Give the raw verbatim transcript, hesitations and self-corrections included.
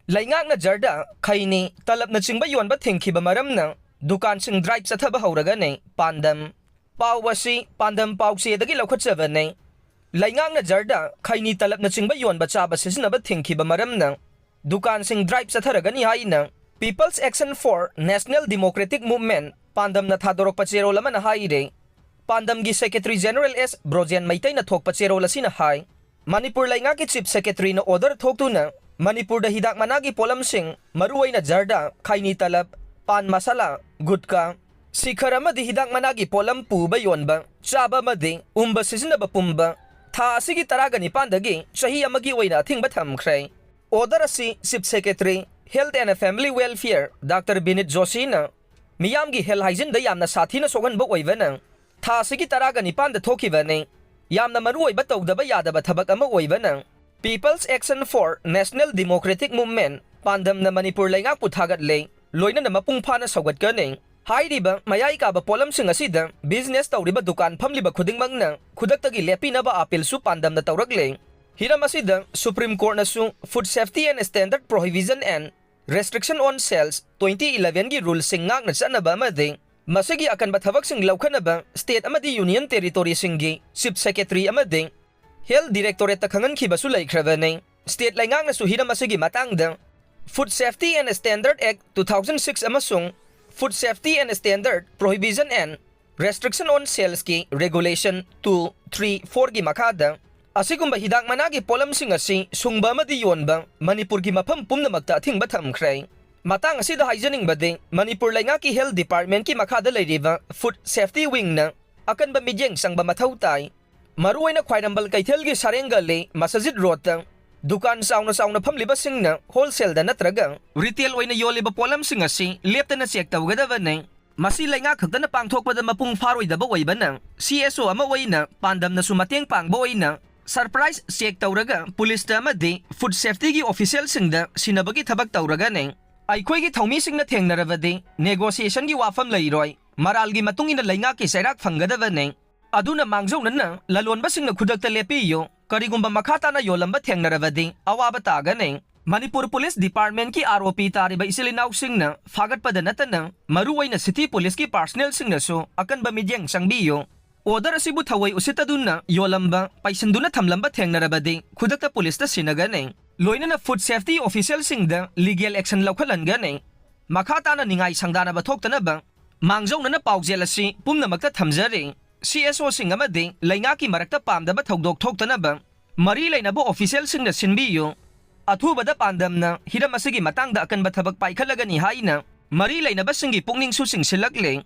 ꯂꯩꯉꯥꯛꯅ ꯖꯔꯗꯥ, ꯈꯩꯅꯤ, ꯇꯂꯞꯅꯆꯤꯡꯕ ꯌꯣꯟꯕ ꯊꯤꯡꯈꯤꯕ ꯃꯔꯝꯅ ꯗꯨꯀꯥꯟꯁꯤꯡ ꯗ꯭ꯔꯥꯏꯚ ꯆꯠꯊꯕ ꯍꯧꯔꯒꯅꯤ꯫ ꯄꯥꯟꯗꯝ꯫ ꯄꯥꯎ ꯑꯁꯤ ꯄꯥꯟꯗꯝ ꯄꯥꯎꯆꯦꯗꯒꯤ ꯂꯧꯈꯠꯆꯕꯅꯤ꯫ ꯂꯩꯉꯥꯛꯅ ꯖꯔꯗꯥ, ꯈꯩꯅꯤ, ꯇꯂꯞꯅꯆꯤꯡꯕ ꯌꯣꯟꯕ ꯆꯥꯕ ꯁꯤꯖꯤꯟꯅꯕ ꯊꯤꯡꯈꯤꯕ ꯃꯔꯝꯅ ꯗꯨꯀꯥꯟꯁꯤꯡ ꯗ꯭ꯔꯥꯏꯚ ꯆꯠꯊꯔꯒꯅꯤ ꯍꯥꯏꯅ People's Action for National Democratic Movement, ꯄꯥꯟꯗꯝꯅ ꯊꯥꯗꯣꯔꯛꯄ ꯆꯦꯔꯣꯜ ꯑꯃꯅ ꯍꯥꯏꯔꯦ꯫ ꯄꯥꯟꯗꯝꯒꯤ ꯁꯦꯀ꯭ꯔꯦꯇꯔꯤ ꯖꯦꯅꯔꯦꯜ ꯑꯦꯁ ꯕ꯭ꯔꯣꯖꯦꯟ ꯃꯩꯇꯩꯅ ꯊꯣꯛꯄ ꯆꯦꯔꯣꯜ ꯑꯁꯤꯅ ꯍꯥꯏ, ꯃꯅꯤꯄꯨꯔ ꯂꯩꯉꯥꯛꯀꯤ ꯆꯤꯐ ꯁꯦꯀ꯭ꯔꯦꯇꯔꯤꯅ ꯑꯣꯔꯗꯔ ꯊꯣꯛꯇꯨꯅ ꯃꯅꯤꯄꯨꯔꯗ ꯍꯤꯗꯥꯛ ꯃꯅꯥꯒꯤ ꯄꯣꯠꯂꯝꯁꯤꯡ, ꯃꯔꯨꯑꯣꯏꯅ ꯖꯔꯗꯥ, ꯈꯩꯅꯤ ꯇꯂꯞ, ꯄꯥꯟ ꯃꯁꯥꯂꯥ, ꯒꯨꯠꯀꯥ, ꯁꯤꯈꯔ ꯑꯃꯗꯤ ꯍꯤꯗꯥꯛ ꯃꯅꯥꯒꯤ ꯄꯣꯠꯂꯝ ꯄꯨꯕ ꯌꯣꯟꯕ, ꯆꯥꯕ ꯑꯃꯗꯤ ꯎꯝꯕ ꯁꯤꯖꯤꯟꯅꯕ ꯄꯨꯝꯕ ꯊꯥ ꯑꯁꯤꯒꯤ ꯇꯔꯥꯒ ꯅꯤꯄꯥꯟꯗꯒꯤ ꯆꯍꯤ ꯑꯃꯒꯤ ꯑꯣꯏꯅ ꯑꯊꯤꯡꯕ ꯊꯝꯈ꯭ꯔꯦ꯫ ꯑꯣꯔꯗꯔ ꯑꯁꯤ chief secretary, health and family welfare, doctor Vineet ꯖꯣꯁꯤꯅ ꯃꯤꯌꯥꯝꯒꯤ ꯍꯦꯜꯊ ꯍꯥꯏꯖꯤꯟꯗ ꯌꯥꯝꯅ ꯁꯥꯊꯤꯅ ꯁꯣꯛꯍꯟꯕ ꯑꯣꯏꯕꯅ ꯊꯥ ꯑꯁꯤꯒꯤ ꯇꯔꯥꯒ ꯅꯤꯄꯥꯟꯗ ꯊꯣꯛꯈꯤꯕꯅꯤ꯫ ꯌꯥꯝꯅ ꯃꯔꯨꯑꯣꯏꯕ ꯇꯧꯗꯕ ꯌꯥꯗꯕ ꯊꯕꯛ ꯑꯃ ꯑꯣꯏꯕꯅ People's Action for National Democratic Movement, ꯄꯥꯟꯗꯝꯅ Manipur ꯂꯩꯉꯥꯛꯄꯨ ꯊꯥꯒꯠꯂꯦ, ꯂꯣꯏꯅꯅ ꯃꯄꯨꯡ ꯐꯥꯅ ꯁꯧꯒꯠꯀꯅꯤ꯫ ꯍꯥꯏꯔꯤꯕ ꯃꯌꯥꯏ ꯀꯥꯕ ꯄꯣꯠꯂꯝꯁꯤꯡ ꯑꯁꯤꯗ ꯕꯤꯖꯤꯅꯦꯁ ꯇꯧꯔꯤꯕ ꯗꯨꯀꯥꯟ ꯐꯝꯂꯤꯕ ꯈꯨꯗꯤꯡꯃꯛꯅ ꯈꯨꯗꯛꯇꯒꯤ ꯂꯦꯞꯄꯤꯅꯕ ꯑꯥꯄꯤꯜꯁꯨ ꯄꯥꯟꯗꯝꯅ ꯇꯧꯔꯛꯂꯦ꯫ ꯍꯤꯔꯝ ꯑꯁꯤꯗ supreme ꯀꯣꯔꯠꯅꯁꯨ Food Safety and Standard Prohibition and Restriction on Sales twenty elevenꯒꯤ ꯔꯨꯜꯁꯤꯡ ꯉꯥꯛꯅ ꯆꯠꯅꯕ ꯑꯃꯗꯤ ꯃꯁꯤꯒꯤ ꯑꯀꯟꯕ ꯊꯕꯛꯁꯤꯡ ꯂꯧꯈꯠꯅꯕ ꯁ꯭ꯇꯦꯠ ꯑꯃꯗꯤ ꯌꯨꯅꯤꯌꯟ ꯇꯦꯔꯤꯇꯣꯔꯤꯁꯤꯡꯒꯤ ꯆꯤꯐ ꯁꯦꯀ꯭ꯔꯦꯇꯔꯤ ꯑꯃꯗꯤ ꯍꯦꯜꯊ ꯗꯤꯔꯦꯛꯇꯣꯔꯦꯠꯇ ꯈꯪꯍꯟꯈꯤꯕꯁꯨ ꯂꯩꯈ꯭ꯔꯕꯅꯤ꯫ ꯁ꯭ꯇꯦꯠ ꯂꯩꯉꯥꯛꯅꯁꯨ ꯍꯤꯔꯝ ꯑꯁꯤꯒꯤ ꯃꯇꯥꯡꯗ Food Safety and Standard Act two thousand six ꯑꯃꯁꯨꯡ Food Safety and Standard Prohibition and Restriction on Salesꯀꯤ Regulation two, three, fourꯒꯤ ꯃꯈꯥꯗ ꯑꯁꯤꯒꯨꯝꯕ ꯍꯤꯗꯥꯛ ꯃꯅꯥꯒꯤ ꯄꯣꯠꯂꯝꯁꯤꯡ ꯑꯁꯤ ꯁꯨꯡꯕ ꯑꯃꯗꯤ ꯌꯣꯟꯕ ꯃꯅꯤꯄꯨꯔꯒꯤ ꯃꯐꯝ ꯄꯨꯝꯅꯃꯛꯇ ꯑꯊꯤꯡꯕ ꯊꯝꯈ꯭ꯔꯦ꯫ ꯃꯇꯥꯡ ꯑꯁꯤꯗ ꯍꯥꯏꯖꯅꯤꯡꯕꯗꯤ, ꯃꯅꯤꯄꯨꯔ ꯂꯩꯉꯥꯛꯀꯤ ꯍꯦꯜꯊ ꯗꯤꯄꯥꯔꯠꯃꯦꯟꯠꯀꯤ ꯃꯈꯥꯗ ꯂꯩꯔꯤꯕ Food Safety Wingꯅ ꯑꯀꯟꯕ ꯃꯤꯠꯌꯦꯡ ꯆꯪꯕ ꯃꯊꯧ ꯇꯥꯏ꯫ ꯃꯔꯨꯑꯣꯏꯅ ꯈ꯭ꯋꯥꯏꯔꯝꯕꯜ ꯀꯩꯊꯦꯜꯒꯤ ꯁꯥꯔꯦꯡ ꯒꯂꯤ, ꯃꯁꯖꯤꯗ ꯔꯣꯗꯇ ꯗꯨꯀꯥꯟ ꯆꯥꯎꯅ ꯆꯥꯎꯅ ꯐꯝꯂꯤꯕꯁꯤꯡꯅ ꯍꯣꯜꯁꯦꯜꯗ ꯅꯠꯇ꯭ꯔꯒ ꯔꯤꯇꯦꯜ ꯑꯣꯏꯅ ꯌꯣꯜꯂꯤꯕ ꯄꯣꯠꯂꯝꯁꯤꯡ ꯑꯁꯤ ꯂꯦꯞꯇꯅ ꯆꯦꯛ ꯇꯧꯒꯗꯕꯅꯤ꯫ ꯃꯁꯤ ꯂꯩꯉꯥꯛ ꯈꯛꯇꯅ ꯄꯥꯡꯊꯣꯛꯄꯗ ꯃꯄꯨꯡ ꯐꯥꯔꯣꯏꯗꯕ ꯑꯣꯏꯕꯅ, ꯁꯤ ꯑꯦꯁ ꯑꯣ ꯑꯃ ꯑꯣꯏꯅ ꯄꯥꯟꯗꯝꯅꯁꯨ ꯃꯇꯦꯡ ꯄꯥꯡꯕ ꯑꯣꯏꯅ ꯁꯔꯄ꯭ꯔꯥꯏꯖ ꯆꯦꯛ ꯇꯧꯔꯒ ꯄꯨꯂꯤꯁꯇ ꯑꯃꯗꯤ ꯐꯨꯗ ꯁꯦꯐꯇꯤꯒꯤ ꯑꯣꯐꯤꯁꯤꯌꯦꯜꯁꯤꯡꯗ ꯁꯤꯟꯅꯕꯒꯤ ꯊꯕꯛ ꯇꯧꯔꯒꯅꯤ꯫ ꯑꯩꯈꯣꯏꯒꯤ ꯊꯧꯃꯤꯁꯤꯡꯅ ꯊꯦꯡꯅꯔꯕꯗꯤ ꯅꯦꯒꯣꯁꯤꯌꯦꯁꯟꯒꯤ ꯋꯥꯐꯝ ꯂꯩꯔꯣꯏ, ꯃꯔꯥꯜꯒꯤ ꯃꯇꯨꯡ ꯏꯟꯅ ꯂꯩꯉꯥꯛꯀꯤ ꯆꯩꯔꯥꯛ ꯐꯪꯒꯗꯕꯅꯤ꯫ ꯑꯗꯨꯅ ꯃꯥꯡꯖꯧꯅꯅ ꯂꯂꯣꯟꯕꯁꯤꯡꯅ ꯈꯨꯗꯛꯇ ꯂꯦꯞꯄꯤꯌꯨ, ꯀꯔꯤꯒꯨꯝꯕ ꯃꯈꯥ ꯇꯥꯅ ꯌꯣꯜꯂꯝꯕ ꯊꯦꯡꯅꯔꯕꯗꯤ ꯑꯋꯥꯕ ꯇꯥꯒꯅꯤ꯫ ꯃꯅꯤꯄꯨꯔ ꯄꯨꯂꯤꯁ ꯗꯤꯄꯥꯔꯠꯃꯦꯟꯠꯀꯤ ꯑꯥꯔ ꯑꯣ ꯄꯤ ꯇꯥꯔꯤꯕ ꯏꯆꯤꯜ ꯏꯅꯥꯎꯁꯤꯡꯅ ꯐꯥꯒꯠꯄꯗ ꯅꯠꯇꯅ ꯃꯔꯨꯑꯣꯏꯅ ꯁꯤꯇꯤ ꯄꯨꯂꯤꯁꯀꯤ ꯄꯥꯔꯁꯅꯦꯜꯁꯤꯡꯅꯁꯨ ꯑꯀꯟꯕ ꯃꯤꯠꯌꯦꯡ ꯆꯪꯕꯤꯌꯨ꯫ ꯑꯣꯔꯗꯔ ꯑꯁꯤꯕꯨ ꯊꯑꯣꯏ ꯎꯁꯤꯠꯇꯗꯨꯅ ꯌꯣꯜꯂꯝꯕ, ꯄꯩꯁꯤꯟꯗꯨꯅ ꯊꯝꯂꯝꯕ ꯊꯦꯡꯅꯔꯕꯗꯤ ꯈꯨꯗꯛꯇ ꯄꯨꯂꯤꯁꯇ ꯁꯤꯟꯅꯒꯅꯤ꯫ ꯂꯣꯏꯅꯅ ꯐꯨꯗ ꯁꯦꯐꯇꯤ ꯑꯣꯐꯤꯁꯤꯌꯦꯜꯁꯤꯡꯗ ꯂꯤꯒꯦꯜ ꯑꯦꯛꯁꯟ ꯂꯧꯈꯠꯍꯟꯒꯅꯤ꯫ ꯃꯈꯥ ꯇꯥꯅ ꯅꯤꯡꯉꯥꯏ ꯁꯪꯗꯥꯅꯕ ꯊꯣꯛꯇꯅꯕ ꯃꯥꯡꯖꯧꯅꯅ ꯄꯥꯎꯖꯦꯜ ꯑꯁꯤ ꯄꯨꯝꯅꯃꯛꯇ ꯊꯝꯖꯔꯤ꯫ ꯁꯤ ꯑꯦꯁ ꯑꯣꯁꯤꯡ ꯑꯃꯗꯤ ꯂꯩꯉꯥꯛꯀꯤ ꯃꯔꯛꯇ ꯄꯥꯝꯗꯕ ꯊꯧꯗꯣꯛ ꯊꯣꯛꯇꯅꯕ ꯃꯔꯤ ꯂꯩꯅꯕ ꯑꯣꯐꯤꯁꯤꯌꯦꯜꯁꯤꯡꯅ ꯁꯤꯟꯕꯤꯌꯨ꯫ ꯑꯊꯨꯕꯗ ꯄꯥꯟꯗꯝꯅ ꯍꯤꯔꯝ ꯑꯁꯤꯒꯤ ꯃꯇꯥꯡꯗ ꯑꯀꯟꯕ ꯊꯕꯛ ꯄꯥꯏꯈꯠꯂꯒꯅꯤ ꯍꯥꯏꯅ ꯃꯔꯤ ꯂꯩꯅꯕꯁꯤꯡꯒꯤ ꯄꯨꯛꯅꯤꯡꯁꯨ ꯆꯤꯡꯁꯤꯜꯂꯛꯂꯦ꯫